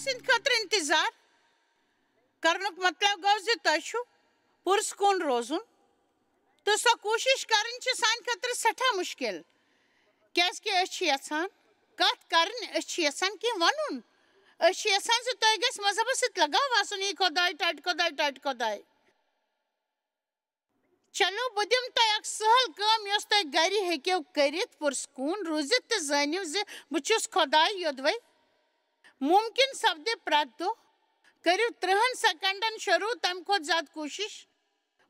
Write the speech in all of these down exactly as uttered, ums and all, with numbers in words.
سٕنٛدِ خٲطرٕ انتظار کرنُک مطلب گوٚو زِ تۄہہِ چھُ پُرسکوٗن روزُن، تہٕ سۄ کوٗشِش کرٕنۍ چھِ سانہِ خٲطرٕ سٮ۪ٹھاہ مُشکِل، کیازِ کہِ أسۍ چھِ یژھان کتھ کرٕنۍ، أسۍ چھِ یژھان کینٛہہ ونُن، أسۍ چھِ یژھان زِ تۄہہِ گژھِ مذہبس سۭتۍ لگاو آسُن، یی خۄداے ٹاٹہِ خۄداے ٹاٹہِ خۄداے۔ چلو، بہٕ دِمہٕ تۄہہِ اکھ سہل کٲم یۄس تُہۍ گرِ ہیٚکِو کٔرِتھ، پُرسکوٗن روٗزِتھ تہٕ زٲنِو زِ بہٕ چھُس خۄداے یوٚدوَے۔ مُمکِن سپدِ پرٛٮ۪تھ دۄہ۔ کٔرِو ترٛہَن سیکنڈن شروٗع، تَمہِ کھۄتہٕ زیادٕ کوٗشِش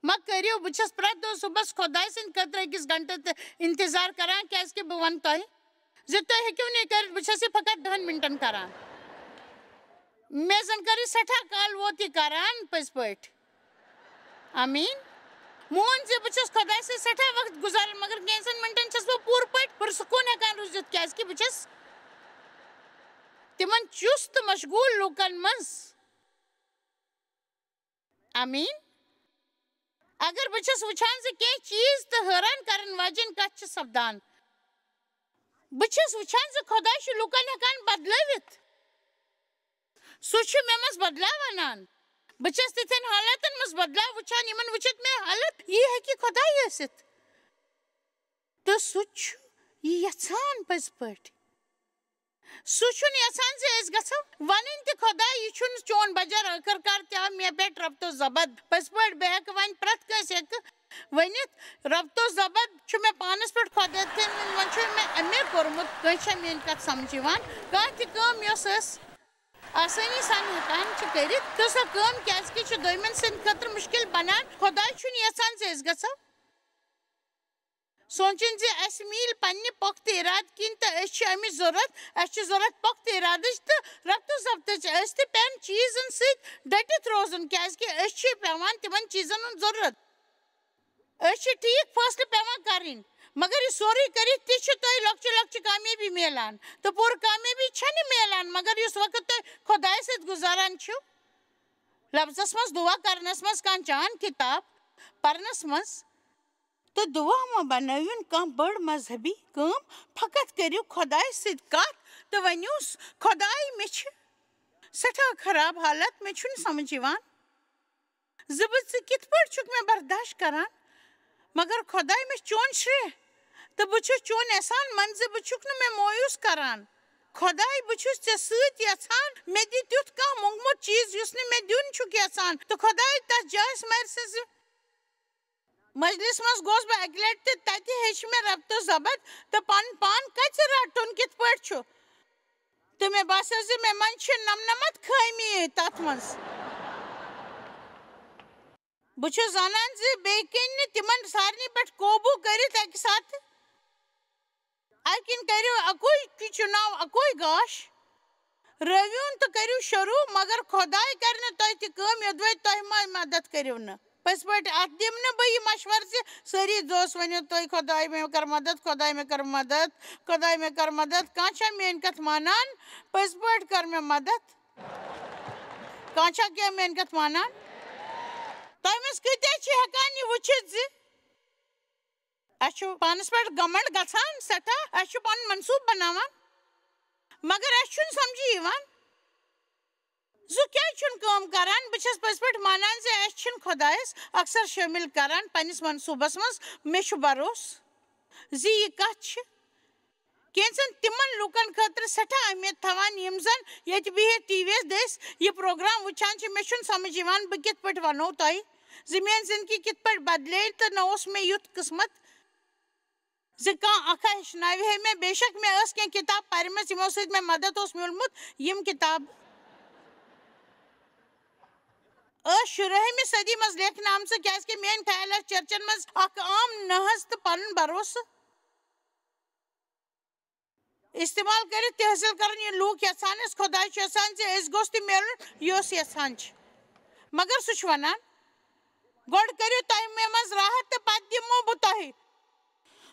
مہ کٔرِو۔ بہٕ چھَس پرٛٮ۪تھ دۄہ صُبحس خۄداے سٕنٛدِ خٲطرٕ أکِس گھنٹہٕ تہٕ اِنتظار کران، کیٛازِ کہِ بہٕ وَنہٕ تۄہہِ زِ تُہۍ ہیٚکِو نہٕ یہِ کٔرِتھ۔ بہٕ چھَس یہِ فقط دَہَن مِنٹَن کران۔ مےٚ زَن کٔر یہِ سٮ۪ٹھاہ کال ووت یہِ کران، پٔزۍ پٲٹھۍ۔ آمیٖن۔ مون زِ بہٕ چھَس خۄداے سۭتۍ سٮ۪ٹھاہ وقت گُزاران، مگر کینٛژَن مِنٹَن چھَس بہٕ پوٗرٕ پٲٹھۍ پُرسکوٗن ہٮ۪کان روٗزِتھ، کیٛازِ کہِ بہٕ چھَس تِمَن چُست تہٕ مشغوٗل لوٗکَن منٛز۔ آمیٖن۔ اگر بہٕ چھَس وٕچھان زِ کینٛہہ چیٖز تہٕ حٲران کَرَن واجٮ۪ن کَتھ چھِ سپدان، بہٕ چھَس وٕچھان زِ خۄداے چھُ لوٗکَن ہٮ۪کان بدلٲوِتھ۔ سُہ چھُ مےٚ منٛز بدلاو اَنان۔ بہٕ چھَس تِتھٮ۪ن حالاتَن منٛز بدلاو وٕچھان، یِمَن وٕچھِتھ مےٚ حالت یی ہیٚکہِ خۄداے ٲسِتھ۔ تہٕ سُہ چھُ یہِ یَژھان پٔزۍ پٲٹھۍ۔ سُہ چھُنہٕ یَژھان زِ أسۍ گژھو وَنٕنۍ تہِ، خۄداے، یہِ چھُنہٕ چون بَجر، ٲخٕر کار تہِ آو مےٚ پٮ۪ٹھ ربط و ضبط۔ پٔزۍ پٲٹھۍ، بہٕ ہٮ۪کہٕ وۄنۍ پرٛٮ۪تھ کٲنٛسہِ ہٮ۪کہٕ ؤنِتھ، ربط و ضبط چھُ مےٚ پانَس پٮ۪ٹھ خۄداے تہِ، وۄنۍ چھُ مےٚ اَمے کوٚرمُت۔ کٲنٛسہِ چھا میٛٲنۍ کَتھ سَمجھ یِوان؟ کانٛہہ تہِ کٲم یۄس أسۍ آسٲنی سان ہٮ۪کان چھِ کٔرِتھ، تہٕ سۄ کٲم کیٛازِ کہِ چھِ دوٚیمٮ۪ن سٕنٛدِ خٲطرٕ مُشکِل بَنان؟ خۄداے چھُنہٕ یَژھان زِ أسۍ گژھو سونٛچُن زِ اَسہِ میلہِ پننہِ پۄختہٕ اِرادٕ کِنۍ تہٕ أسۍ چھِ اَمِچ ضروٗرت، اَسہِ چھِ ضروٗرت پۄختہٕ اِرادٕچ تہٕ ربط و ضبطٕچ۔ أسۍ تہِ پٮ۪ن چیٖزن سۭتۍ ڈٔٹِتھ روزُن، کیٛازِ کہِ أسۍ چھِ پٮ۪وان تِمن چیٖزن ہُنٛد ضروٗرت۔ أسۍ چھِ ٹھیٖک فٲصلہٕ پٮ۪وان کرٕنۍ، مگر یہِ سورُے کٔرِتھ تہِ چھِ تۄہہِ لۄکچہِ لۄکچہِ کامیٲبی میلان، تہٕ پوٗرٕ کامیٲبی چھَنہٕ میلان، مگر یُس وقت تُہۍ خۄدایَس سۭتۍ گُزاران چھِو، لفظس منٛز دُعا کرنس منٛز کانٛہہ جان کِتاب پرنس منٛز، تہٕ دُعا مہ بنٲوِن کانٛہہ بٔڑ مذہبی کٲم، فقط کٔرِو خۄدایہِ سۭتۍ کتھ تہٕ ؤنِو، "خۄداے، مےٚ چھِ سٮ۪ٹھاہ خراب حالت، مےٚ چھُنہٕ سمجھ یِوان زِ بہٕ ژٕ کِتھ پٲٹھۍ چھُکھ مےٚ برداشت کران، مگر خۄداے، مےٚ چھُ چون شرٛیٚہ تہٕ بہٕ چھُس چون احسان منٛد زِ بہٕ چھُکھ نہٕ مےٚ مویوٗس کران۔ خۄداے، بہٕ چھُس ژےٚ سۭتۍ یژھان، مےٚ دِ تیُتھ کانٛہہ موٚنگمُت چیٖز یُس نہٕ مےٚ دیُن چھُکھ یژھان۔" تہٕ خۄداے، تتھ جایس مرِ سُہ زِ مجلس منٛز گوس بہٕ اکہِ لٹہِ تہٕ تتہِ ہیٚچھ مےٚ ربط و ضبط تہٕ پنُن پان کتہِ رٹُن کِتھ پٲٹھۍ چھُ۔ تہٕ مےٚ باسیو زِ مےٚ منٛز چھِ نمنمت خٲمی تتھ منٛز۔ بہٕ چھُس زانان زِ بیٚیہِ کِنۍ نہٕ تِمن سارنٕے پٮ۪ٹھ قوبوٗ کٔرِتھ اکہِ ساتہٕ۔ اَمہِ کِنۍ کٔرِو اَکُے چُناو، اَکُے گاش۔ رٲوِوُن تہٕ کٔرِو شروٗع، مگر خۄداے کَرِ نہٕ تۄہہِ تہِ کٲم یوٚدوَے تۄہہِ ما مدد کٔرِو نہٕ۔ پٔزۍ پٲٹھۍ اَتھ دِمہٕ نہٕ بہٕ یہِ مشوَرٕ زِ سٲری دوس ؤنِو تُہۍ، "خۄداے مےٚ کَر مدد، خۄداے مےٚ کَر مدد، خۄداے مےٚ کَر مدد۔" کانٛہہ چھا میٛٲنۍ کَتھ مانان؟ پٔزۍ پٲٹھۍ کَر مےٚ مدد۔ کانٛہہ چھا کینٛہہ میٛٲنۍ کَتھ مانان؟ تۄہہِ منٛز کۭتیٛاہ چھِ ہٮ۪کان یہِ وٕچھِتھ زِ اَسہِ چھُ پانَس پٮ۪ٹھ گمنڈ گژھان سٮ۪ٹھاہ، اَسہِ چھُ پَنُن منصوٗبہٕ بَناوان، مگر اَسہِ چھُنہٕ سَمجھی یِوان زِ کیٛازِ چھُنہٕ کٲم کَران۔ بہٕ چھَس پٔزۍ پٲٹھۍ مانان زِ اَسہِ چھِنہٕ خۄدایَس اَکثر شٲمِل کَران پنٛنِس منصوٗبَس منٛز۔ مےٚ چھُ بھروسہٕ زِ یہِ کَتھ چھِ کینٛژن تِمن لوٗکن خٲطرٕ سٮ۪ٹھاہ اہمیت تھاوان، یِم زن ییٚتہِ بِہِتھ ٹی وی یَس دٔسۍ یہِ پروگرام وٕچھان چھِ۔ مےٚ چھُنہٕ سمجھ یِوان، بہٕ کِتھ پٲٹھۍ ونہو تۄہہِ زِ میٲنۍ زندگی کِتھ پٲٹھۍ بدلے تہٕ نہ اوس مےٚ یُتھ قٕسمت زِ کانٛہہ اکھا ہیٚچھناوِ ہے مےٚ۔ بے شک مےٚ ٲس کینٛہہ کِتاب پرِمٕژ، یِمو سۭتۍ مےٚ مدد اوس میوٗلمُت۔ یِم کِتاب ٲس شُرٲہمہِ صدی منٛز لیکھنہٕ آمژٕ، کیازِ کہِ میٲنۍ خیال ٲس چرچن منٛز اکھ عام نہض تہٕ پنُن بھروسہٕ استعمال کٔرِتھ تہِ حٲصِل کرُن، یہِ لوٗکھ یژھان ٲسۍ۔ خۄداے چھُ یژھان زِ أسۍ گوٚژھ تہِ میلُن، یہِ اوس یژھان چھِ۔ مگر سُہ چھُ ونان، "گۄڈٕ کٔرِو تۄہہِ مےٚ منٛز راحت تہٕ پتہٕ دِمو بہٕ تۄہہِ۔"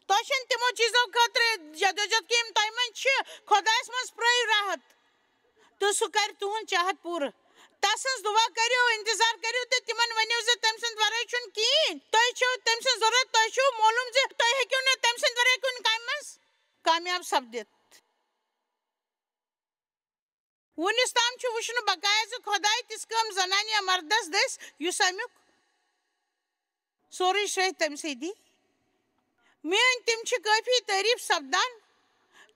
تۄہہِ چھَنہٕ تِمو چیٖزو خٲطرٕ جدوجہد کہِ یِم تۄہہِ منٛز چھِ۔ خۄدایَس منٛز پرٛٲرِو راحت تہٕ سُہ کرِ تُہُنٛد چاہت پوٗرٕ۔ تسٕنٛز دُعا کٔرِو، اِنتظار کٔرِو تہٕ تِمن ؤنِو زِ تٔمۍ سٕنٛدِ ورٲے چھُنہٕ کِہیٖنۍ۔ تۄہہِ چھو تٔمۍ سٕنٛز ضروٗرت، تۄہہِ چھُو معلوٗم زِ تُہۍ ہیٚکِو نہٕ تٔمۍ سٕنٛدِ ورٲے کُنہِ کامہِ منٛز کامیاب سپدِتھ۔ وُنِس تام چھُ وُچھنہٕ بقایا زِ خۄداے تِژھ کٲم زنانہِ یا مردس دٔسۍ، یُس امیُک سورُے شرٛیٚہہ تٔمۍ سٕے دی۔ میٲنۍ تِم چھِ کٲفی تعریف سپدان،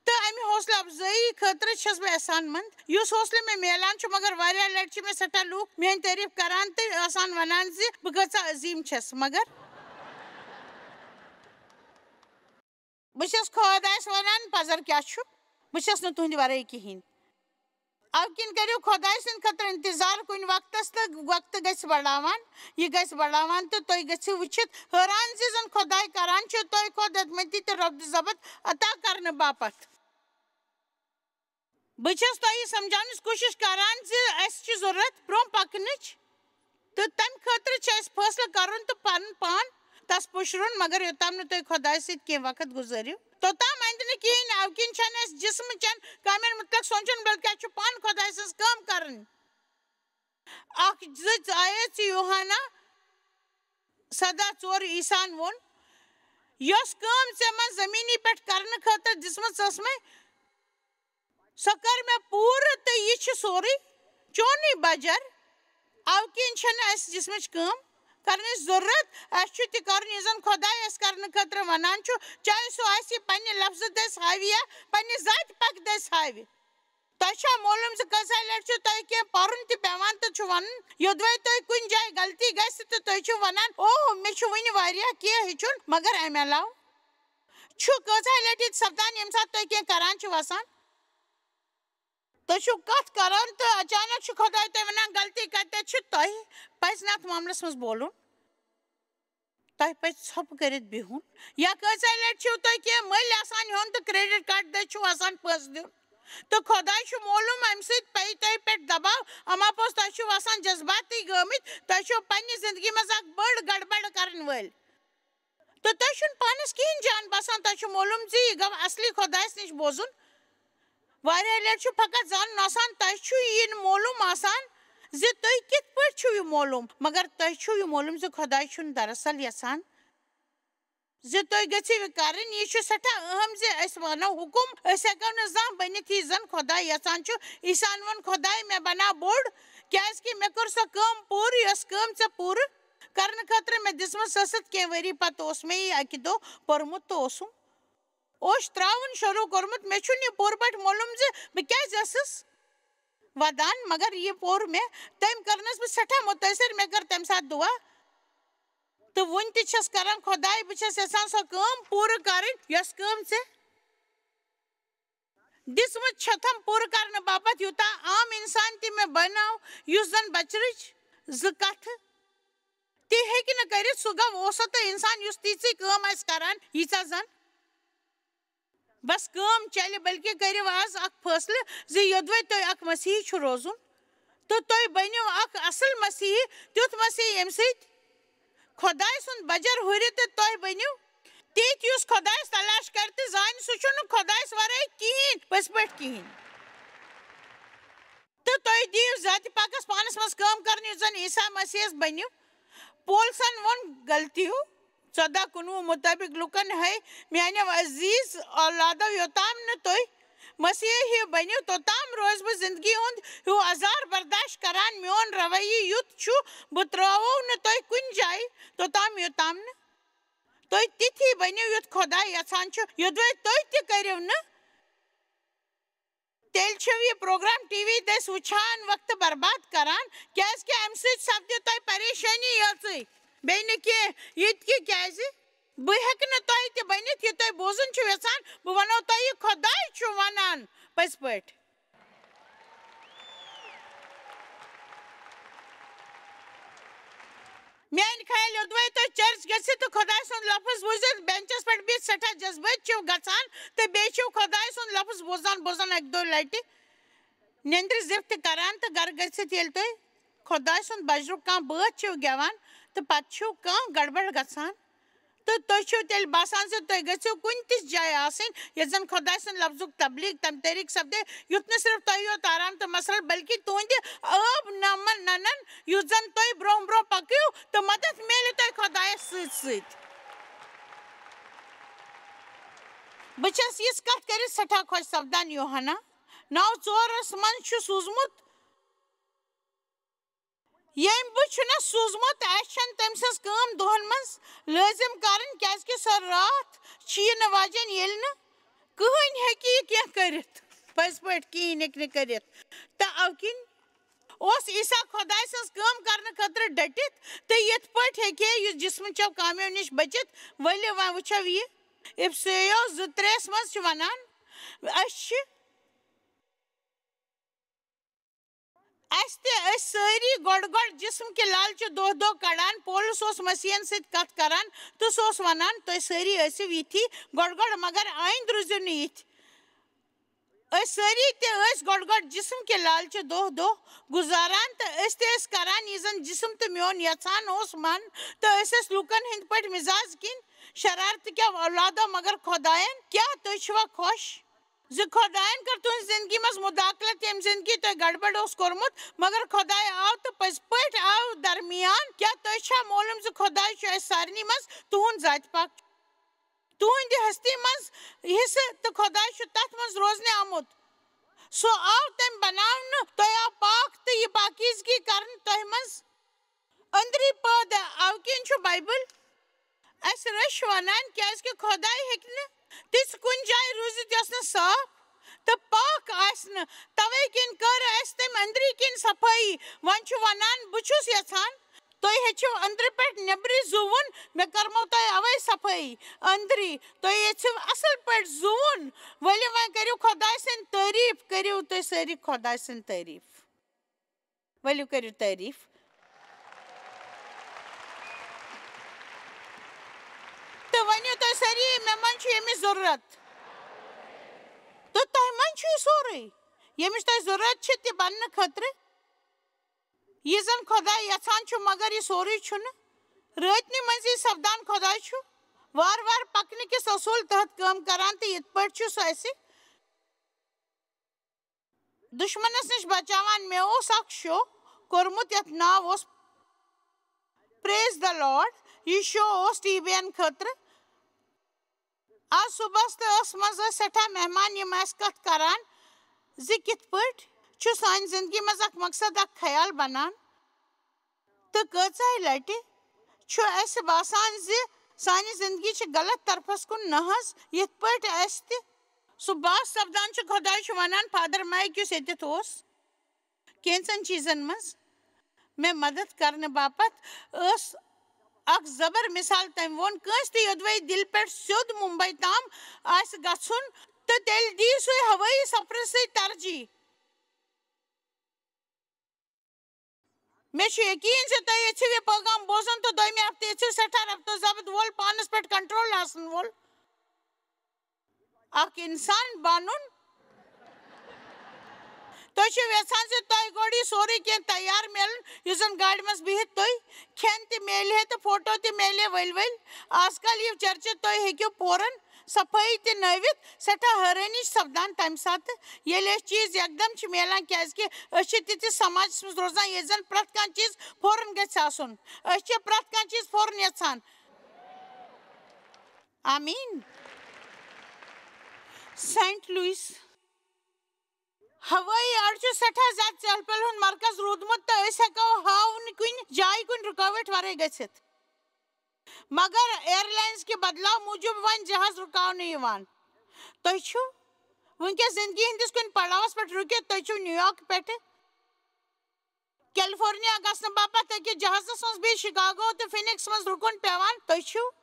تہٕ امہِ حوصلہٕ افزٲیی خٲطرٕ چھَس بہٕ احسان مند، یُس حوصلہٕ مےٚ میلان چھُ، مگر واریاہ لٹہِ چھِ مےٚ سٮ۪ٹھاہ لوٗکھ میٲنۍ تعریف کران تہٕ آسان ونان زِ بہٕ کۭژاہ عظیٖم چھَس، مگر بہٕ چھَس خۄدایَس وَنان، پَزر کیٛاہ چھُ؟ بہٕ چھَس نہٕ تُہٕنٛدِ وَرٲے کِہیٖنۍ۔ اَوٕ کِنۍ کٔرِو خۄدایہِ سٕنٛدِ خٲطرٕ اِنتظار کُنہِ وقتَس، تہٕ وقتہٕ گژھِ بڑاوان، یہِ گژھِ بڑاوان، تہٕ تُہۍ گٔژھِو وٕچھِتھ حٲران زِ زَن خۄداے کران چھُ تۄہہِ خۄد ہیٚتمٕتی تہٕ رۄد ضبط عطا کرنہٕ باپتھ۔ بہٕ چھَس تۄہہِ یہِ سمجھاونٕچ کوٗشِش کران زِ اَسہِ چھِ ضروٗرت برٛونٛہہ پکنٕچ، تہٕ تَمہِ خٲطرٕ چھُ اَسہِ فٲصلہٕ کرُن تہٕ پنُن پان تَس پُشرُن، مگر یوٚتام نہٕ تُہۍ خۄدایہِ سۭتۍ کینٛہہ وقت گُزٲرِو، توٚتام اَندِ نہٕ کِہیٖنۍ۔ اَوٕ کِنۍ چھَنہٕ اَسہِ جسمہٕ چٮ۪ن کامٮ۪ن مُتعلق سونٛچُن، بلکہِ اَسہِ چھُ پانہٕ خۄدایہِ سٕنٛز کٲم کرٕنۍ۔ اکھ زٕ آیت چھِ یوحنا سداہ ژور عیسیٰ ہن ووٚن، یۄس کٲم ژےٚ منٛز زٔمیٖنی پٮ۪ٹھ کرنہٕ خٲطرٕ دِژمٕژ ٲسمَے، سۄ کٔر مےٚ پوٗرٕ، تہٕ یہِ چھُ سورُے چونُے بجر۔ اَوٕ کِنۍ چھَنہٕ اَسہِ جسمٕچ کٲم کرنٕچ ضروٗرت، اَسہِ چھُ تہِ کرُن یہِ زَن خۄداے اَسہِ کرنہٕ خٲطرٕ وَنان چھُ، چاہے سُہ آسہِ پننہِ لفظہٕ دٔسۍ ہاوِ یا پننہِ ذاتِ پاکہٕ دٔسۍ ہاوِ۔ تۄہہِ چھا معلوم زِ کۭژاہ لٹہِ چھُ تۄہہِ کینٛہہ پرُن تہِ پٮ۪وان تہٕ چھُ ونُن، یوٚدوَے تۄہہِ کُنہِ جایہِ غلطی گژھِ تہٕ تُہۍ چھِو ونان، "اوہ، مےٚ چھُ وُنہِ واریاہ کینٛہہ ہیٚچھُن"، مگر امہِ علاوٕ چھُ کۭژاہ لٹہِ یہِ سپدان، ییٚمہِ ساتہٕ تُہۍ کینٛہہ کران چھِو آسان؟ تُہۍ چھِو کتھ کران تہٕ اچانک چھُ خۄداے تۄہہِ ونان، "غلطی کتٮ۪تھ چھِ، تۄہہِ پزِ نہٕ اتھ معاملس منٛز بولُن۔" تۄہہِ پزِ ژھۄپہٕ کٔرِتھ بِہُن۔ یا کۭژاہ لٹہِ چھِو تۄہہِ کینٛہہ مٔلۍ آسان ہیوٚن تہٕ credit card دٔسۍ چھُو آسان پونٛسہٕ دیُن؟ تہٕ خۄداے چھُ معلوم، امہِ سۭتۍ پیٚیہِ تۄہہِ پٮ۪ٹھ دباو، اما پوٚز تۄہہِ چھِو آسان جذباتی گٲمٕتۍ، تۄہہِ چھِو پننہِ زندگی منٛز اکھ بٔڑ گڑبڑ کرن وٲلۍ۔ تہٕ تۄہہِ چھُنہٕ پانس کِہیٖنۍ جان باسان، تۄہہِ چھُ معلوم زِ یہِ گوٚو اصلی خۄدایس نِش بوزُن۔ واریاہ لٹہِ چھُ فقط زانُن آسان، تۄہہِ چھُ یہِ نہٕ معلوم آسان زِ تُہۍ کِتھ پٲٹھۍ چھِو یہِ معلوم، مگر تۄہہِ چھُو یہِ معلوم زِ خۄداے چھُنہٕ دراصل یژھان زِ تُہۍ گٔژھِو یہِ کرٕنۍ۔ یہِ چھُ سٮ۪ٹھاہ اہم زِ أسۍ مانو حُکُم، أسۍ ہٮ۪کو نہٕ زانٛہہ بٔنِتھ یہِ زن خۄداے یژھان چھُ۔ عیسیٰ ہن ووٚن، "خۄداے، مےٚ بناو بوٚڑ، کیازِ کہِ مےٚ کٔر سۄ کٲم پوٗرٕ، یۄس کٲم ژےٚ پوٗرٕ کرنہٕ خٲطرٕ مےٚ دِژمٕژ ٲسٕتھ۔" کینٛہہ ؤری پتہٕ اوس مےٚ یہِ اکہِ دۄہ پوٚرمُت تہٕ اوسُم اوٚش ترٛاوُن شروٗع کوٚرمُت۔ مےٚ چھُنہٕ یہِ پوٗرٕ پٲٹھۍ معلوم زِ بہٕ کیٛازِ ٲسٕس ودان، مگر یہِ پوٚر مےٚ۔ تٔمۍ کٔرنَس بہٕ سٮ۪ٹھاہ مُتٲثر۔ مےٚ کٔر تَمہِ ساتہٕ دُعا۔ تہٕ وُنہِ تہِ چھَس کران، "خۄداے، بہٕ چھَس یَژھان سۄ کٲم پوٗرٕ کَرٕنۍ، یۄس کٲم ژےٚ دِژمٕژ چھَتھ پوٗرٕ کرنہٕ باپتھ یوٗتاہ عام اِنسان تہِ مےٚ بناو، یُس زَن بچرٕچ زٕ کَتھٕ تہِ ہیٚکہِ نہٕ کٔرِتھ، سُہ گوٚو اوسط اِنسان، یُس تِژٕے کٲم آسہِ کران، ییٖژاہ زَن بس کٲم چلہِ، بلکہِ کٔرِو آز اکھ فٲصلہٕ زِ یوٚدوَے تۄہہِ اکھ مسیحی چھُ روزُن تہٕ تُہۍ بٔنِو اکھ اصل مسیحی، تیُتھ مسیحی ییٚمہِ سۭتۍ خۄداے سُنٛد بجر ہُرِ تہٕ تُہۍ بٔنِو تِتھۍ، یُس خۄدایس تلاش کرِ تہٕ زانہِ سُہ چھُنہٕ خۄدایس ورٲے کِہیٖنۍ، پٔزۍ پٲٹھۍ کِہیٖنۍ۔ تہٕ تُہۍ دِیِو ذاتِ پاکس پانس منٛز کٲم کرنہٕ، یُتھ زن عیسیٰ مسیحس بٔنِو۔ پولسن ووٚن غلطی ہیوٗ۔ ژۄداہ کُنوُہ مُطٲبِق لُکن ہے میانیو عزیز اولادو، یوٚتام نہٕ تُہۍ مسیح ہیوٗ بٔنِو، توٚتام روزٕ بہٕ زندگی ہُنٛد ہیوٗ عذاب برداشت کران۔ میون رویہِ یُتھ چھُ، بہٕ ترٛاوو نہٕ تۄہہِ کُنہِ جایہِ توٚتام، یوٚتام نہٕ تُہۍ تِتھی بٔنِو، یُتھ خۄداے یژھان چھُ۔ یوٚدوَے تُہۍ تہِ کٔرِو نہٕ، تیٚلہِ چھِو یہِ پروگرام ٹی وی دٔسۍ وٕچھان وقتہٕ برباد کران، کیازِ کہِ اَمہِ سۭتۍ سپدِ تۄہہِ پریشٲنی یٲژٕے، بیٚیہِ نہٕ کینٛہہ۔ یہِ تہِ کیازِ؟ بہٕ ہیٚکہٕ نہٕ تۄہہِ تہِ ؤنِتھ، یہِ تۄہہِ بوزُن چھُ یژھان، بہٕ وَنو تۄہہِ، خۄداے چھُ وَنان پٔزۍ پٲٹھۍ۔ میانہِ خیال یوٚدوَے تُہۍ چرچ گٔژھِتھ تہٕ خۄداے سُنٛد لفظ بوٗزِتھ بینچس پٮ۪ٹھ بِہِتھ سٮ۪ٹھاہ جذبٲتۍ چھِو گژھان تہٕ بیٚیہِ چھِو خۄداے سُنٛد لفظ بوزان بوزان اَکہِ دۄیہِ لٹہِ نیٚنٛدرِ زِپھ تہِ کران تہٕ گرٕ گٔژھِتھ ییٚلہِ تُہۍ خۄداے سُنٛد بجرُک کانٛہہ بٲتھ چھِو گٮ۪وان تہٕ پتہٕ چھِو کانٛہہ گڑبڑ گژھان تہٕ تُہۍ چھِو تیٚلہِ باسان زِ تُہۍ گٔژھِو کُنہِ تِژھ جایہِ آسٕنۍ، ییٚتہِ زن خۄداے سٕنٛد لفظُک تبلیغ تمہِ طریٖقہٕ سپدِ، یُتھ نہٕ صرف تۄہہِ یوت آرام تہٕ مسرت، بلکہِ تُہنٛدِ عٲب نمن ننن، یُتھ زن تُہۍ برونٛہہ برونٛہہ پٔکِو تہٕ مدد میلہِ تۄہہِ خۄدایس سۭتۍ سۭتۍ۔ بہٕ چھَس یِژھ کتھ کٔرِتھ سٮ۪ٹھاہ خۄش سپدان، یوحنا، نَو ژورَس منٛز چھُ سوٗزمُت، ییٚمۍ بہٕ چھُنَس سوٗزمُت، اَسہِ چھَنہٕ تٔمۍ سٕنٛز کٲم دۄہَن منٛز لٲزِم کَرٕنۍ، کیٛازِکہِ سۄ راتھ چھِ یِنہٕ واجٮ۪ن، ییٚلہِ نہٕ کٕہٕنۍ ہیٚکہِ یہِ کینٛہہ کٔرِتھ، پٔزۍ پٲٹھۍ کِہیٖنۍ ہیٚکہِ نہٕ کٔرِتھ۔ تہٕ اَوٕ کِنۍ اوس عیسیٰ خۄداے سٕنٛز کٲم کرنہٕ خٲطرٕ ڈٔٹِتھ، تہٕ یِتھ پٲٹھۍ ہیٚکہِ ہے یُس جسمہٕ چٮ۪و کامیو نِش بٔچِتھ۔ ؤلِو وۄنۍ وٕچھو یہِ۔ اِفسیو زٕ ترٛےٚ منٛز چھِ وَنان، أسۍ چھِ اَسہِ تہِ ٲسۍ سٲری گۄڈٕ گۄڈٕ جسم کہِ لالچہِ دۄہ دۄہ کڑان۔ پولس اوس مسیحن سۭتۍ کتھ کران تہٕ سُہ اوس ونان، تُہۍ سٲری ٲسِو یِتھی گۄڈٕ گۄڈٕ، مگر آیندٕ روٗزِو نہٕ یِتھۍ۔ أسۍ سٲری تہِ ٲسۍ گۄڈٕ گۄڈٕ جسم کہِ لالچہِ دۄہ دۄہ گُزاران، تہٕ أسۍ تہِ ٲسۍ کران یہِ زن جسم تہٕ میون یژھان اوس من، تہٕ أسۍ ٲسۍ لوٗکن ہٕنٛدۍ پٲٹھۍ مزاج کِنۍ شرارتہٕ کٮ۪و اولادو۔ مگر خۄداین کیٛاہ، تُہۍ چھِوا خۄش زِ خۄداین کٔر تُہنٛزِ زندگی منٛز مداخلت، ییٚمہِ زندگی تۄہہِ گڑبڑ اوس کوٚرمُت، مگر خۄداے آو تہٕ پٔزۍ پٲٹھۍ آو درمیان؟ کیٛاہ تۄہہِ چھا معلوم زِ خۄداے چھُ اَسہِ سارنٕے منٛز تُہُنٛد ذاتِ پاک؟ تُہنٛدِ ہستی منٛز حصہٕ، تہٕ خۄداے چھُ تتھ منٛز روزنہِ آمُت۔ سُہ آو تٔمۍ بناونہٕ، تۄہہِ آو پاک تہٕ یہِ پاکیزگی کرنہٕ تۄہہِ منٛز۔ أنٛدری پٲدٕ۔ اَوٕ کِنۍ چھُ بایبل اَسہِ رٔش وَنان، کیٛازِکہِ خۄداے ہیٚکہِ نہٕ تِژھ کُنہِ جایہِ روٗزِتھ یۄس نہٕ صاف تہٕ پاک آسہِ نہٕ۔ تَوَے کِنۍ کٔر اَسہِ تٔمۍ أنٛدری کِنۍ صفٲیی۔ وۄنۍ چھُ وَنان، بہٕ چھُس یَژھان تُہۍ ہیٚچھِو أنٛدرٕ پٮ۪ٹھ نیٚبرٕ زُوُن، مےٚ کٔرمو تۄہہِ اَوَے صفٲیی أنٛدری۔ تُہۍ ییٚژھِو اَصٕل پٲٹھۍ زُوُن۔ ؤلِو وۄنۍ کٔرِو خۄداے سٕنٛدۍ تعٲریٖف، کٔرِو تُہۍ سٲری خۄداے سٕنٛدۍ تعٲریٖف۔ ؤلِو کٔرِو تعٲریٖف۔ تہٕ ؤنِو تُہۍ سٲری، مےٚ منٛز چھُ ییٚمِچ ضروٗرت۔ تہٕ تۄہہِ منٛز چھُ یہِ سورُے، ییٚمِچ تۄہہِ ضروٗرت چھِ تہِ بننہٕ خٲطرٕ۔ یہِ زن خۄداے یژھان چھُ، مگر یہِ سورُے چھُنہٕ رٲتنٕے منٛزٕے سپدان۔ خۄداے چھُ وارٕ وارٕ پکنہٕ کِس اصوٗل تحت کٲم کران، تہٕ یِتھ پٲٹھۍ چھُ سُہ اَسہِ دُشمنس نِش بچاوان۔ مےٚ اوس اکھ شو کوٚرمُت، یتھ ناو اوس Praise the Lord۔ یہِ شو اوس ٹی وی ین خٲطرٕ۔ آز صُبحس تہٕ ٲس منٛز ٲسۍ سٮ۪ٹھاہ مہمان، یِم اَسہِ کتھ کران زِ کِتھ پٲٹھۍ چھُ سانہِ زندگی منٛز اکھ مقصد، اکھ خیال بنان۔ تہٕ کۭژاہ لٹہِ چھُ اَسہِ باسان زِ سانہِ زندگی چھِ غلط طرفس کُن نہَ حظ، یِتھ پٲٹھۍ اَسہِ تہِ سُہ باس سپدان چھُ۔ خۄداے چھُ وَنان، فادر مایک یُس ییٚتٮ۪تھ اوس، کینٛژن چیٖزن منٛز مےٚ مدد کرنہٕ باپتھ ٲس اکھ زبر مثال۔ تٔمۍ ووٚن، کٲنٛسہِ تہِ یوٚدوَے دِلہِ پٮ۪ٹھ سیوٚد ممبئی تام آسہِ گژھُن، تہٕ تیٚلہِ دِیہِ سُے ہوٲیی سفرس سۭتۍ ترجیح۔ مےٚ چھُ یقیٖن زِ تُہۍ یژھِو یہِ پٲغام بوزُن تہٕ دوٚیمہِ ہفتہٕ یژھِو سٮ۪ٹھاہ ربط و ضبط وول، پانَس پٮ۪ٹھ کنٹرول آسَن وول اکھ اِنسان بنُن۔ تُہۍ چھِو یژھان زِ تۄہہِ گۄڈٕ یہِ سورُے کینٛہہ تیار میلُن، یُس زَن گاڑِ منٛز بِہِتھ تُہۍ کھٮ۪ن تہِ میلہِ ہے تہٕ فوٹو تہِ میلہِ ہے ؤلۍ ؤلۍ۔ آز کل یِیِو چرچہِ، تُہۍ ہیٚکِو فوراً صفٲیی تہِ نٲوِتھ۔ سٮ۪ٹھاہ حٲرٲنی چھِ سپدان تَمہِ ساتہٕ، ییٚلہِ أسۍ چیٖز یکدم چھِ میلان، کیٛازِکہِ أسۍ چھِ تِتھِس سماجس منٛز روزان، ییٚتہِ زن پرٛٮ۪تھ کانٛہہ چیٖز فوراً گژھِ آسُن۔ أسۍ چھِ پرٛٮ۪تھ کانٛہہ چیٖز فوراً یژھان۔ آمیٖن۔ سینٹ لوئس ہوٲیی اڈٕ چھُ سٮ۪ٹھاہ زیادٕ چہل پہل ہُنٛد مرکز روٗدمُت، تہٕ أسۍ ہٮ۪کو ہاونہٕ کُنہِ جایہِ کُنہِ رُکاوٹ ورٲے گٔژھِتھ۔ مگر ایئرلائنز کہِ بدلاو موٗجوٗب وۄنۍ جہاز رُکاونہٕ یِوان۔ تُہۍ چھِو وٕنکیٚس زندگی ہٕنٛدِس کُنہِ پڑاوس پٮ۪ٹھ رُکِتھ، تُہۍ چھِو نیویارک پٮ۪ٹھٕ کیلیفورنیا گژھنہٕ باپتھ أکِس جہازس منٛز بیٚیہِ شکاگو تہٕ فینکس منٛز رُکُن پٮ۪وان۔ تُہۍ چھِو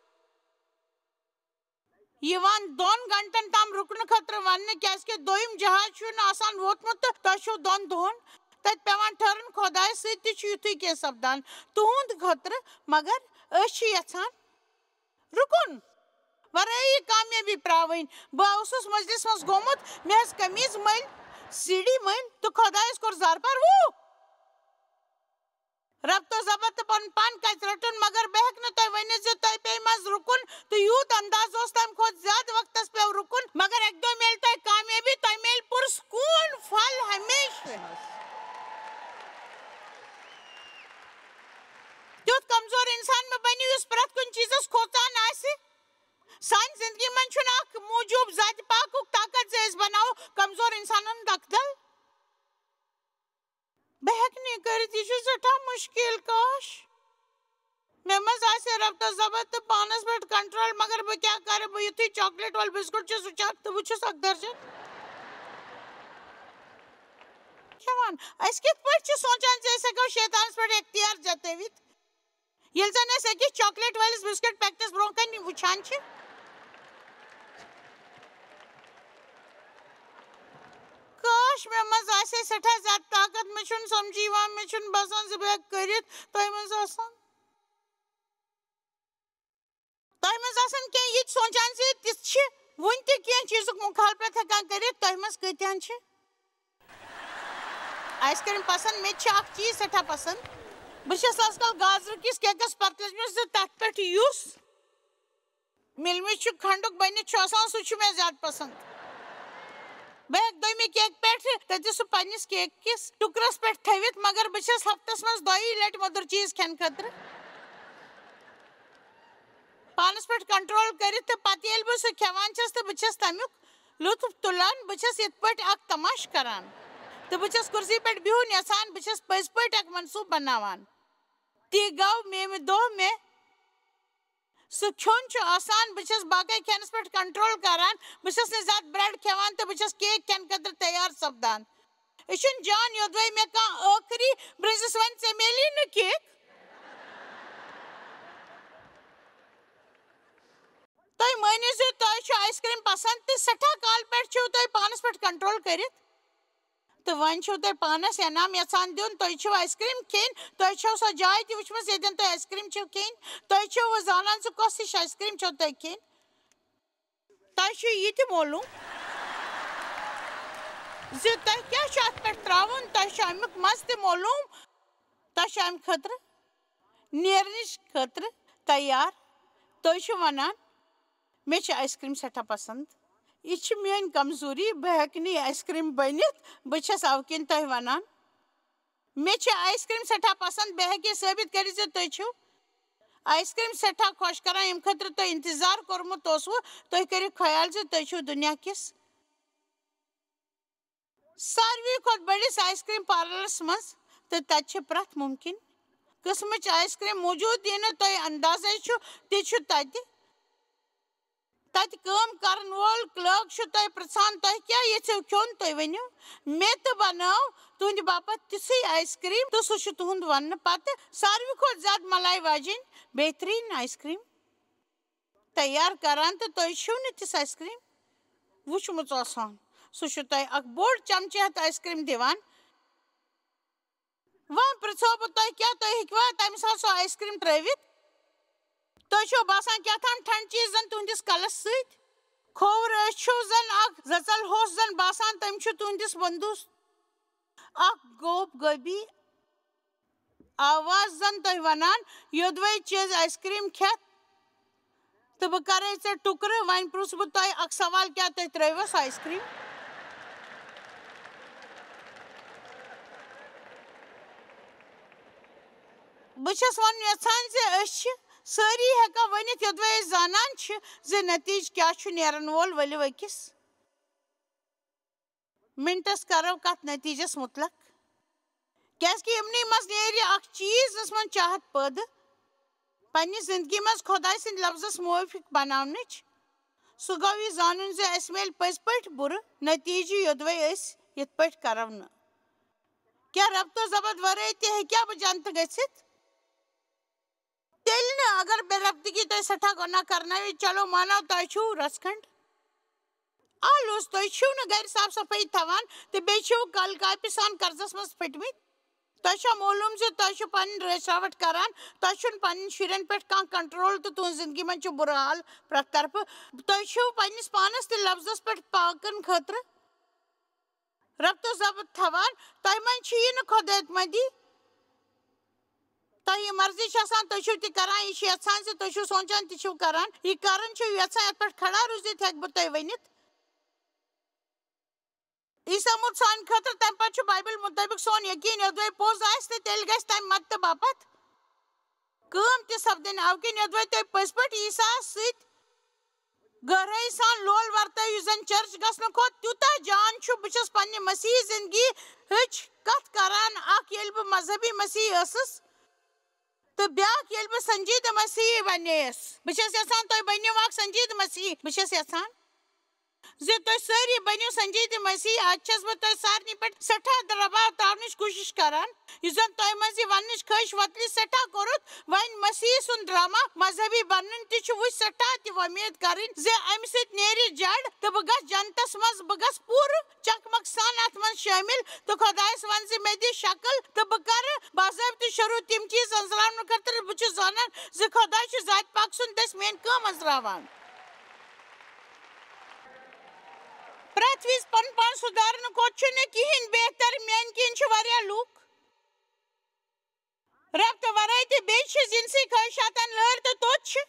یِوان دۄن گھنٹن تام رُکنہٕ خٲطرٕ وننہٕ، کیازِ کہِ دوٚیِم جہاز چھُنہٕ آسان ووتمُت تہٕ تۄہہِ چھُو دۄن دۄہن تتہِ پٮ۪وان ٹھٔہرُن۔ خۄدایس سۭتۍ تہِ چھُ یِتھُے کینٛہہ سپدان تُہُنٛد خٲطرٕ، مگر أسۍ چھِ یژھان رُکُن ورٲیی کامیٲبی پراوٕنۍ۔ بہٕ اوسُس مجلس منٛز گوٚمُت، مےٚ ٲس قمیٖض مٔلۍ، سیٖڑھی مٔلۍ، تہٕ خۄدایس کوٚر زارپار، "وو!" ربط و ضبط تہٕ پنُن پان کتہِ رٹُن، مگر بہٕ ہیٚکہٕ نہٕ تۄہہِ ؤنِتھ زِ تۄہہِ پیٚیہِ منٛز رُکُن تہٕ یوٗت انداز اوس، تمہِ کھۄتہٕ زیادٕ وقتس پیٚو رُکُن، مگر اکہِ دۄہ میلہِ تۄہہِ کامیٲبی، تۄہہِ میلہِ پُرسکوٗن پھل ہمیشہٕ۔ تیُتھ کمزور انسان مہٕ بٔنِو یُس پرٛٮ۪تھ کُنہِ چیٖزس کھوژان آسہِ۔ سانہِ زندگی منٛز چھُنہٕ اکھ موٗجوٗب ذاتِ پاکُک طاقت زِ أسۍ بناوو کمزور انسانن دکدل۔ آسہِ ربطہ ضبط تہٕ پانس پٮ۪ٹھ کنٹرول، مگر بہٕ کیٛاہ کرٕ؟ بہٕ یُتھُے چاکلیٹ وول بسکٹ چھُس وٕچھان تہٕ بہٕ چھُس اکھ درجن کھٮ۪وان۔ أسۍ کِتھ پٲٹھۍ چھِ سونٛچان زِ أسۍ ہٮ۪کو شیطانس پٮ۪ٹھ اختیار جتٲوِتھ، ییٚلہِ زن أسۍ أکِس چاکلیٹ وٲلِس بسکٹ پیکٹس برونٛہہ کنہِ وٕچھان چھِ؟ کاش، مےٚ منٛز آسہِ ہے سٮ۪ٹھاہ زیادٕ طاقت۔ مےٚ چھُنہٕ سمجھی یِوان، مےٚ چھُنہٕ باسان زِ بہٕ ہٮ۪کہٕ کٔرِتھ۔ تۄہہِ منٛز آسان، تۄہہِ منٛز آسن کینٛہہ یہِ تہِ سونٛچان زِ تِژھ چھِ وُنہِ تہِ کینٛہہ چیٖزُک مُخالفت ہٮ۪کان کٔرِتھ۔ تۄہہِ منٛز کۭتیٛاہن چھِ؟ آیس کریم پسنٛد؟ مےٚ تہِ چھِ اکھ چیٖز سٮ۪ٹھاہ پسنٛد۔ بہٕ چھَس آز کل گازرٕ کِس کیکس پتہٕ لٔجمٕژ زِ تتھ پٮ۪ٹھ یُس مِلمٕچ چھُ کھنٛڈُک بٔنِتھ چھُ آسان، سُہ چھُ مےٚ زیادٕ پسنٛد۔ بہٕ ہٮ۪کہٕ دوٚیمہِ کیکہِ پٮ۪ٹھ تٔتِس سُہ پننِس کیک کِس ٹُکرَس پٮ۪ٹھ تھٲوِتھ، مگر بہٕ چھَس ہفتَس منٛز دۄیی لٹہِ مۄدُر چیٖز کھٮ۪نہٕ خٲطرٕ پانَس پٮ۪ٹھ کنٹرول کٔرِتھ، تہٕ پتہٕ ییٚلہِ بہٕ سُہ کھٮ۪وان چھَس تہٕ بہٕ چھَس تَمیُک لطف تُلان، بہٕ چھَس یِتھ پٲٹھۍ اکھ تماشہٕ کران، تہٕ بہٕ چھَس کُرسی پٮ۪ٹھ بِہُن یژھان، بہٕ چھَس پٔزۍ پٲٹھۍ اکھ منصوٗبہٕ بناوان۔ تی گوٚو مےٚ ییٚمہِ دۄہ مےٚ سُہ کھیوٚن چھُ آسان، بہٕ چھَس باقٕے کھٮ۪نَس پٮ۪ٹھ کنٹرول کران۔ بہٕ چھَس نہٕ زیادٕ بریڈ کھٮ۪وان تہٕ بہٕ چھَس کیک کھٮ۪نہٕ خٲطرٕ تیار سپدان۔ یہِ چھُنہٕ جان یوٚدوَے مےٚ کانٛہہ ٲخری برٛنٛزِس وَنہِ، "ژےٚ میلی نہٕ کیک؟" تُہۍ مٲنِو زِ تۄہہِ چھُ آیس کریم پسنٛد تہٕ سٮ۪ٹھاہ کالہٕ پٮ۪ٹھ چھِو تُہۍ پانَس پٮ۪ٹھ کنٹرول کٔرِتھ۔ تہٕ وۄنۍ چھِو تُہۍ پانَس انعام یژھان دیُن، تُہۍ چھِو آیس کریم کھیٚنۍ، تۄہہِ چھَو سۄ جاے تہِ وٕچھمٕژ ییٚتٮ۪ن تُہۍ آیس کریم چھِو کھیٚنۍ، تُہۍ چھِو وۄنۍ زانان زِ کۄس ہِش آیس کریم چھَو تۄہہِ کھیٚنۍ۔ تۄہہِ چھُ یہِ تہِ معلوم زِ تۄہہِ کیٛاہ چھُ اَتھ پٮ۪ٹھ ترٛاوُن، تۄہہِ چھُ اَمیُک مَزٕ تہِ معلوم، تۄہہِ چھُ اَمہِ خٲطرٕ نیرنٕچ خٲطرٕ تیار۔ تُہۍ چھِو وَنان، مےٚ چھِ آیس کریم سٮ۪ٹھاہ پسنٛد۔ یہِ چھِ میٲنۍ کمزوری، بہٕ ہٮ۪کہٕ نہٕ یہِ آیس کریم بٔنِتھ۔ بہٕ چھَس اَوٕ کِنۍ تۄہہِ وَنان، مےٚ چھِ آیس کریم سٮ۪ٹھاہ پسنٛد۔ بہٕ ہٮ۪کہٕ یہِ ثٲبِت کٔرِتھ زِ تُہۍ چھِو آیس کریم سٮ۪ٹھاہ خۄش کران، ییٚمہِ خٲطرٕ تۄہہِ انتظار کوٚرمُت اوسوٕ۔ تُہۍ کٔرِو خیال زِ تُہۍ چھِو دُنیا کِس ساروی کھۄتہٕ بٔڑِس آیس کریم پارلرس منٛز، تہٕ تتہِ چھِ پرٛٮ۪تھ مُمکِن قٕسمٕچ آیس کریم موجود، یہِ نہٕ تۄہہِ اندازے چھُ، تہِ چھُ تتہِ۔ تتہِ کٲم کرن وول کلرک چھُ تۄہہِ پرژھان، "تۄہہِ کیٛاہ یژھِو کھیوٚن؟ تُہۍ ؤنِو، مےٚ تہٕ بناو تُہنٛدِ باپتھ تِژھٕے آیس کریم"، تہٕ سُہ چھُ تُہنٛد وننہٕ پتہٕ ساروی کھۄتہٕ زیادٕ ملائی واجیٚنۍ بہترین آیس کریم تیار کران، تہٕ تُہۍ چھِو نہٕ تِژھ آیس کریم وٕچھمٕژ آسان۔ سُہ چھُ تۄہہِ اکھ بوٚڑ چمچہٕ ہٮ۪تھ آیس کریم دِوان۔ وۄنۍ پرژھو بہٕ تۄہہِ، کیٛاہ تُہۍ ہیٚکوا تمہِ ساتہٕ سۄ آیس کریم ترٲوِتھ؟ تۄہہِ چھو باسان کیٛاہ تام ٹھنڈ چیٖز زن تُہنٛدِس کلس سۭتۍ؟ کھووُر ٲسۍ چھِو زن اکھ زژل ہوٚس زن باسان، تٔمۍ چھُ تُہنٛدِس بندوٗس اکھ گوپ گوبی آواز زن تۄہہِ ونان، یوٚدوے چیز آیس کریم کھٮ۪تھ تہٕ بہٕ کرے ژےٚ ٹُکرٕ۔ وۄنۍ پرژھ بہٕ تۄہہِ اکھ سوال، کیٛاہ تُہۍ ترٲیوا سۄ آیس کریم؟ بہٕ چھَس وَنُن یَژھان زِ أسۍ چھِ سٲری ہٮ۪کان ؤنِتھ، یوٚدوَے أسۍ زانان چھِ زِ نتیٖجہٕ کیٛاہ چھُ نیرَن وول۔ ؤلِو أکِس مِنٹَس کَرو کَتھ نتیٖجَس مُتلق۔ کیٛازِکہِ یِمنٕے منٛز نیرِ اَکھ چیٖز، یَس منٛز چاہت پٲدٕ، پنٛنہِ زِندگی منٛز خۄداے سٕنٛدِ لفظَس موٲفِق بناونٕچ۔ سُہ گوٚو یہِ زانُن زِ اَسہِ میلہِ پٔزۍ پٲٹھۍ بُرٕ نتیٖجہٕ، یوٚدوَے أسۍ یِتھ پٲٹھۍ کَرو نہٕ۔ کیٛاہ ربط و ضبط ورٲے تہِ ہیٚکیٛاہ بہٕ جنتہٕ گٔژھِتھ؟ تیٚلہِ نہٕ، اگر بے ربطگی تۄہہِ سٮ۪ٹھاہ گۄناہ کرناوِ۔ چلو مانو، تۄہہِ چھُو رژھ کھنٛڈ آلوٗژ، تُہۍ چھِو نہٕ گرِ صاف صفٲیی تھاوان تہٕ بیٚیہِ چھِو کلہٕ کاپہِ سان قرضس منٛز پھٔٹمٕتۍ۔ تۄہہِ چھا معلوم زِ تۄہہِ چھِو پنٕنۍ رٲچھ راوٹھ کران، تۄہہِ چھُنہٕ پنٕنۍ شُرٮ۪ن پٮ۪ٹھ کانٛہہ کنٹرول تہٕ تُہنٛز زندگی منٛز چھُ بُرٕ حال پرٛٮ۪تھ طرفہٕ۔ تۄہہِ چھِو پننِس پانس تہِ لفظس پٮ۪ٹھ پاکن خٲطرٕ ربط و ضبط تھاوان۔ تۄہہِ منٛز چھِ یہِ نہٕ خۄدایت مندی۔ تۄہہِ یہِ مرضی چھِ آسان، تُہۍ چھِو تہِ کران، یہِ چھِ یژھان زِ تُہۍ چھِو سونٛچان، تہِ چھِو کران۔ یہِ کرُن چھِو یژھان، یتھ پٮ۪ٹھ کھڑا روٗزِتھ ہٮ۪کہٕ بہٕ تۄہہِ ؤنِتھ۔ عیسیٰ موٗد سانہِ خٲطرٕ، تَمہِ پتہٕ چھُ بایبل مُطٲبِق سون یقیٖن۔ یوٚدوَے پوٚز آسہِ تہٕ تیٚلہِ گژھِ تَمہِ مدتہٕ باپتھ کٲم تہِ سپدٕنۍ۔ اَوٕ کِنۍ یوٚدوَے تُہۍ پٔزۍ پٲٹھۍ عیسیٰ سۭتۍ گہرٲیی سان لول ورتٲوِو، زن چرچ گژھنہٕ کھۄتہٕ تیوٗتاہ جان چھُ۔ بہٕ چھَس پننہِ مسیحی زندگی ہٕچ کتھ کران، اکھ ییٚلہِ بہٕ مذہبی مسیحی ٲسٕس، تہٕ بیٛاکھ، ییٚلہِ بہٕ سنجیدٕ مسیحی بنییَس، بہٕ چھَس یَژھان تُہۍ بٔنِو اَکھ سنجیدٕ مسیحی۔ بہٕ چھَس یَژھان زِ تُہۍ سٲری بٔنِو سنجیدٕ مسیحی۔ اَتھ چھَس بہٕ تۄہہِ سارنٕے پٮ۪ٹھ سٮ۪ٹھاہ دباو ترٛاونٕچ کوٗشِش کران، یُس زَن تۄہہِ منٛز یہِ وننٕچ خٲہِش وۄتلہِ سٮ۪ٹھاہ کوٚرُتھ۔ وۄنۍ مسیحی سُنٛد ڈرامہ مذہبی بنُن تہِ چھُ وُچھ سٮ۪ٹھاہ تہِ وۄمید کرٕنۍ زِ اَمہِ سۭتۍ نیرِ جڑ تہٕ بہٕ گژھٕ جنتس منٛز، بہٕ گژھٕ پوٗرٕ چکمک سان اتھ منٛز شٲمِل تہٕ خۄدایس ون زِ مےٚ دِ شکل تہٕ بہٕ کرٕ باضٲبطہٕ شروع تِم چیٖز أنٛزراونہٕ خٲطرٕ۔ بہٕ چھُس زانان زِ خۄداے چھُ ذاتِ پاک سُنٛد دٔسۍ میٲنۍ کٲم أنٛزراوان۔ پرٛٮ۪تھ وِزِ پنُن پان سُدھارنہٕ کھۄتہٕ چھُنہٕ کِہیٖنۍ بہتر۔ میٲنۍ کِنۍ چھِ واریاہ لوٗکھ رب تہٕ ورٲے تہِ بیٚیہِ چھِ جنسی خٲہِشاتن لٲرۍ تہٕ توٚت چھِ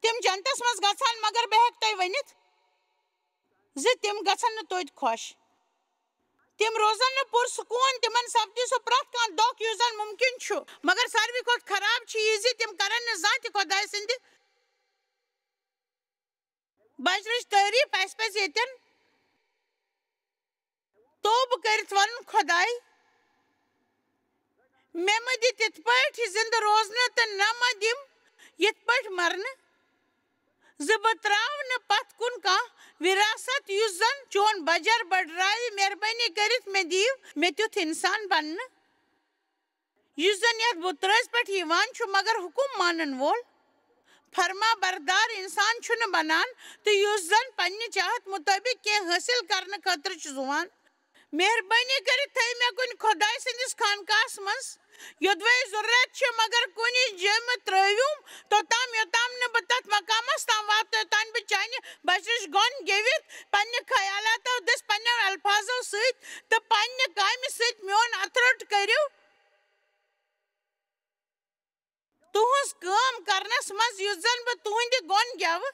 تِم جنتس منٛز گژھان، مگر بہٕ ہٮ۪کہٕ تۄہہِ ؤنِتھ زِ تِم گژھن نہٕ توتہِ خۄش۔ تِم روزن نہٕ پُرسکوٗن، تِمن سپدِ سُہ پرٛٮ۪تھ کانٛہہ دۄکھ یُس زن مُمکِن چھُ۔ مگر ساروی کھۄتہٕ خراب چھُ یہِ زِ تِم کرن نہٕ زانٛہہ تہِ خۄداے سٕنٛدِ بجرٕچ تعریٖف۔ اَسہِ پَزِ ییٚتٮ۪ن توبہٕ کٔرِتھ وَنُن، خۄداے، مےٚ مہٕ دِ تِتھ پٲٹھۍ زِندٕ روزنہٕ تہٕ نہ مہٕ دِم یِتھ پٲٹھۍ مرنہٕ، زِ بہٕ ترٛاوٕ نہٕ پتھ کُن کانٛہہ وراثت یُس زن چون بجر بڈراوِ۔ مہربٲنی کٔرِتھ مےٚ دِیِو مےٚ تیُتھ انسان بننہٕ، یُس زن یتھ بُتہٕ رٲژ پٮ۪ٹھ یِوان چھُ، مگر حُکم مانن وول، فرما بردار انسان چھُنہٕ بنان، تہٕ یُس زن پننہِ چاہت مُطٲبِق کینٛہہ حٲصِل کرنہٕ خٲطرٕ چھُ زُوان۔ مہربٲنی کٔرِتھ تھٲیِو مےٚ کُنہِ خۄداے سٕنٛدِس خانقاہس منٛز، یوٚدوَے ضروٗرت چھِ، مگر کُنہِ جیمہِ ترٛٲوِم، توٚتام یوٚتام نہٕ بہٕ تتھ مقامس تام واتہٕ، توٚتام بہٕ چانہِ بجرٕچ گۄن گیٚوِتھ، پننہِ خیالاتو دٔسۍ، پننٮ۪و الفاظو سۭتۍ تہٕ پننہِ کامہِ سۭتۍ میون اَتھٕ روٚٹ کٔرِو۔ تُہٕنٛز کٲم کرنس منٛز یُس زن بہٕ تُہٕنٛدِ گۄن گٮ۪وٕ،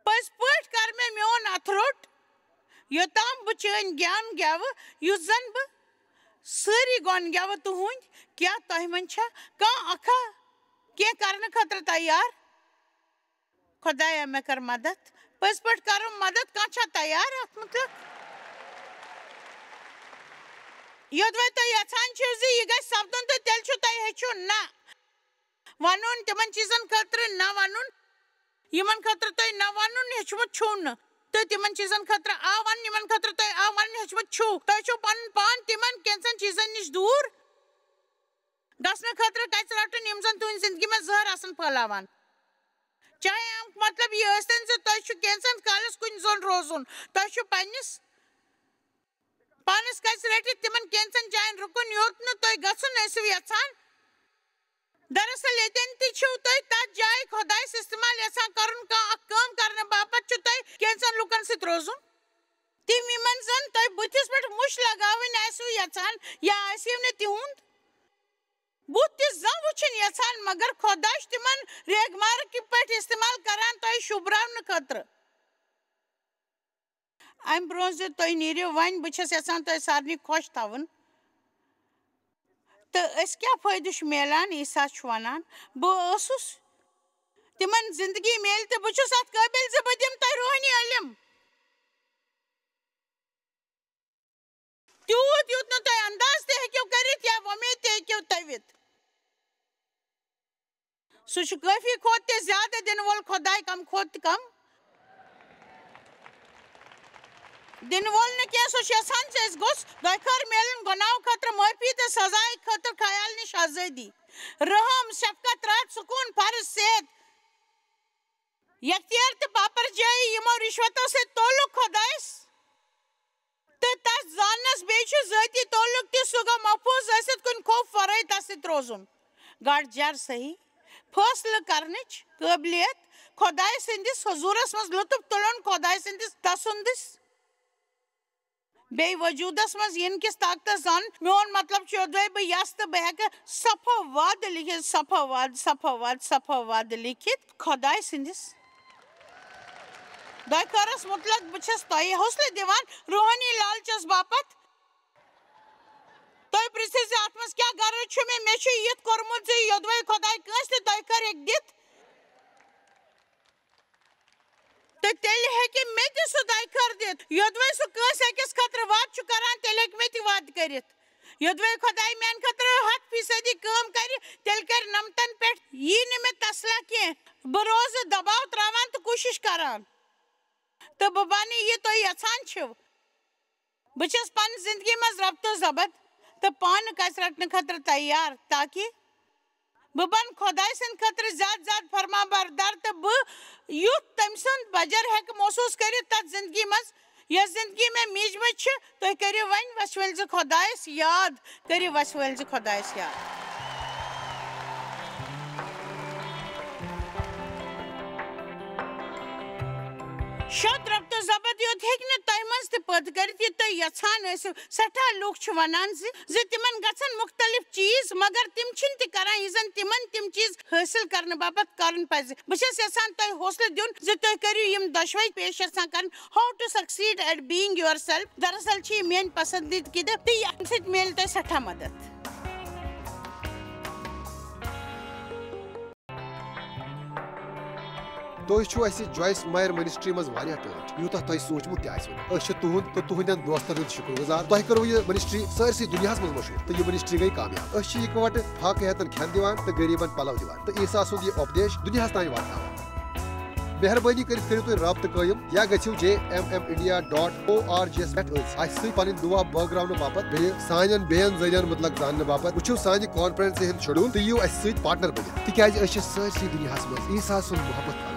پٔزۍ پٲٹھۍ کر مےٚ میون اَتھٕ روٚٹ، یوٚتام بہٕ چٲنۍ گٮ۪ن گٮ۪وٕ، یُس زن بہٕ سٲری گۄن گٮ۪وٕ تُہٕنٛدۍ۔ کیٛاہ تۄہہِ منٛز چھا کانٛہہ اکھا کینٛہہ کرنہٕ خٲطرٕ تیار؟ خۄدایا، مےٚ کر مدد۔ پٔزۍ پٲٹھۍ کرو مدد۔ کانٛہہ چھا تیار اتھ مُتعلق؟ یوٚدوَے تُہۍ یژھان چھِو زِ یہِ گژھِ سپدُن، تہٕ تیٚلہِ چھُ تۄہہِ ہیٚچھُن نہ ونُن، تِمن چیٖزن خٲطرٕ نہ ونُن، یِمن خٲطرٕ تۄہہِ نہ ونُن ہیٚچھمُت چھُو نہٕ، تہٕ تِمن چیٖزن خٲطرٕ آ ونُن، یِمن خٲطرٕ تۄہہِ آ ونُن ہیٚچھمُت چھُو۔ تۄہہِ چھُو پنُن پان تِمن کینٛژن چیٖزن نِش دوٗر گژھنہٕ خٲطرٕ کَتہِ رَٹُن، یِم زَن تُہٕنٛزِ زِندگی منٛز زَہر آسَن پھٲلاوان۔ چاہے اَمیُک مطلب یہِ ٲسۍتَن زِ تۄہہِ چھُ کینٛژَن کالَس کُنہِ زوٚن روزُن، تۄہہِ چھُ پنٛنِس پانَس کَتہِ رٔٹِتھ تِمَن کینٛژَن جایَن رُکُن، یوٚت نہٕ تُہۍ گژھُن ٲسِو یَژھان۔ دراصل ییٚتٮ۪ن تہِ چھِو تُہۍ تَتھ جایہِ خۄدایَس استعمال یَژھان کَرُن، کانٛہہ اَکھ کٲم کَرنہٕ باپَتھ چھُ تۄہہِ کینٛژَن لُکَن سۭتۍ روزُن۔ تِم یِمَن زَن تۄہہِ بٕتھِس پٮ۪ٹھ مُش لَگاوٕنۍ آسِو یَژھان یا آسِو نہٕ تِہُنٛد بُتھ تہِ زانٛہہ وٕچھُن یژھان، مگر خۄدا چھُ تِمن ریگمارٕکۍ پٲٹھۍ استعمال کران تۄہہِ شوٗبراونہٕ خٲطرٕ۔ امہِ برونٛہہ زِ تُہۍ نیٖرِو، وۄنۍ بہٕ چھَس یژھان تۄہہِ سارنٕے خۄش تھاوُن۔ تہٕ أسۍ کیٛاہ فٲیدٕ چھُ میلان؟ عیسیٰ چھُ وَنان، بہٕ ٲسُس تِمن زندگی میلہِ تہٕ بہٕ چھُس اَتھ قٲبِل زِ بہٕ دِمہٕ تۄہہِ روحٲنی علم۔ تیوٗت یوٗت نہٕ تُہۍ انداز تہِ ہیٚکِو کٔرِتھ یا وۄمید تہِ ہیٚکِو تٔوِتھ۔ سُہ چھُ کٲفی کھۄتہٕ تہِ زیادٕ دِنہٕ وول خۄداے، کم کھۄتہٕ تہِ کم دِنہٕ وول نہٕ کینٛہہ۔ سُہ چھُ یژھان زِ أسۍ گوٚژھ دۄیہِ خٲر میلُن، گۄناہو خٲطرٕ معٲفی تہٕ سزایہِ خٲطرٕ خیال نِش آزٲدی، رحم، شفقت، راحت، سکوٗن، فرض، صحت، یختیار تہٕ باپرجٲیی، یِمو رِشوتو سۭتۍ تولُکھ خۄدایس تہٕ تس زاننس، بیٚیہِ چھُ ذٲتی تعلق تہِ۔ سُہ گوٚو محفوٗظ ٲسِتھ کُنہِ خوف ورٲے تس سۭتۍ روزُن۔ گاڈٕ جر صحیح فٲصلہٕ کرنٕچ قٲبلیت، خۄداے سٕنٛدِس حضوٗرس منٛز لطف تُلُن، خۄداے سٕنٛدِس تسُنٛدِس بیٚیہِ وجوٗدس منٛز یِنہٕ کِس طاقتس زن۔ میون مطلب چھُ یوٚدوے بہٕ یژھٕ تہٕ بہٕ ہٮ۪کہٕ صفہٕ واد لیکھِتھ، صفہٕ واد، صفہٕ واد، صفہٕ واد لیکھِتھ۔ خۄداے سٕنٛدِس دۄیہِ خٲرس مُتعلق بہٕ چھَس تۄہہِ حوصلہٕ دِوان روحٲنی لالچس باپتھ۔ تُہۍ پرٛژھِو زِ اتھ منٛز کیٛاہ غرض چھُ مےٚ؟ مےٚ چھُ یِتھ کوٚرمُت زِ یوٚدوے خۄداے کٲنٛسہِ تہِ دۄیہِ خٲر ہیٚکہِ دِتھ، تہٕ تیٚلہِ ہیٚکہِ مےٚ تہِ سُہ دۄیہِ خٲر دِتھ۔ یوٚدوَے سُہ کٲنٛسہِ أکِس خٲطرٕ وعدٕ چھُ کران، تیٚلہِ ہیٚکہِ مےٚ تہِ وعدٕ کٔرِتھ۔ یوٚدوَے خۄداے میٛانہِ خٲطرٕ ہَتھ فیٖصدی کٲم کَرِ، تیٚلہِ کَرِ نَمتَن پٮ۪ٹھ۔ یی نہٕ مےٚ تسلا کینٛہہ۔ بہٕ روزٕ دباو ترٛاوان تہٕ کوٗشِش کران۔ تہٕ بہٕ بَنہٕ یہِ تُہۍ یَژھان چھِو۔ بہٕ چھَس پننہِ زندگی منٛز ربط و ضبط تہٕ پانہٕ کَژِ رٹنہٕ خٲطرٕ تیار، تاکہِ بہٕ بنہٕ خۄداے سٕنٛدِ خٲطرٕ زیادٕ زیادٕ فرما بردار تہٕ بہٕ یُتھ تٔمۍ سُنٛد بجر ہٮ۪کہٕ محسوٗس کٔرِتھ تَتھ زندگی منٛز، یۄس زندگی مےٚ میٖجمٕژ چھِ۔ تُہۍ کٔرِو وۄنۍ وَسہِ وٲلۍ زِ خۄدایَس یاد، کٔرِو وَسہِ وٲلۍ زِ خۄدایَس یاد۔ شد ربط و ضبط یوت ہیٚکہِ نہٕ تۄہہِ منٛز تہِ پٲدٕ کٔرِتھ یہِ تُہۍ یژھان ٲسِو۔ سٮ۪ٹھاہ لوٗکھ چھِ ونان زِ، زِ تِمن گژھن مُختٔلِف چیٖز، مگر تِم چھِنہٕ تہِ کران یہِ زن تِمن تِم چیٖز حٲصِل کرنہٕ باپتھ کرُن پزِ۔ بہٕ چھَس یژھان تۄہہِ حوصلہٕ دیُن زِ تُہۍ کٔرِو یِم دۄشوے پیش یژھان کرٕنۍ، How to Succeed at Being Yourself۔ دراصل چھِ یہِ میٲنۍ پسندیدٕ کِتاب تہٕ یہِ، اَمہِ سۭتۍ میلہِ تۄہہِ سٮ۪ٹھاہ مدد۔ تُہۍ چھِو اَسہِ جویِس مایر منسٹری منٛز واریاہ ٹٲٹھۍ، یوٗتاہ تۄہہِ سوٗنٛچمُت تہِ آسِوٕ نہٕ۔ أسۍ چھِ تُہُنٛد تہٕ تُہٕنٛدٮ۪ن دوستن ہُنٛد شُکر گُزار۔ تۄہہِ کٔروٕ یہِ منسٹری سٲرسٕے دُنیاہَس منٛز مشہوٗر تہٕ یہِ منسٹری گٔے کامیاب۔ أسۍ چھِ یِکوَٹہٕ فاقہٕ ہیتن کھٮ۪ن دِوان تہٕ غریٖبن پلو دِوان تہٕ عیسیٰ سُنٛد یہِ اُپدیش دُنیاہَس تام واتناوان۔ مہربٲنی کٔرِتھ کٔرِو تُہۍ رابطہٕ قٲیِم یا گٔژھِو J M M India dot O R G یَس پٮ۪ٹھ أسۍ اَسہِ سۭتۍ پنٕنۍ دُعا بٲگراونہٕ باپتھ بیٚیہِ سانٮ۪ن بیٚین ذٔریعن مُتعلق زاننہٕ باپتھ۔ وٕچھِو سانہِ کانفرنسہِ ہُنٛد شیڈول تہٕ یِیِو اَسہِ سۭتۍ پارٹنر بٔنِتھ، تِکیازِ أسۍ چھِ سٲرسٕے دُنیاہَس منٛز عیسیٰ سُنٛد محبت پھٔہلاوان۔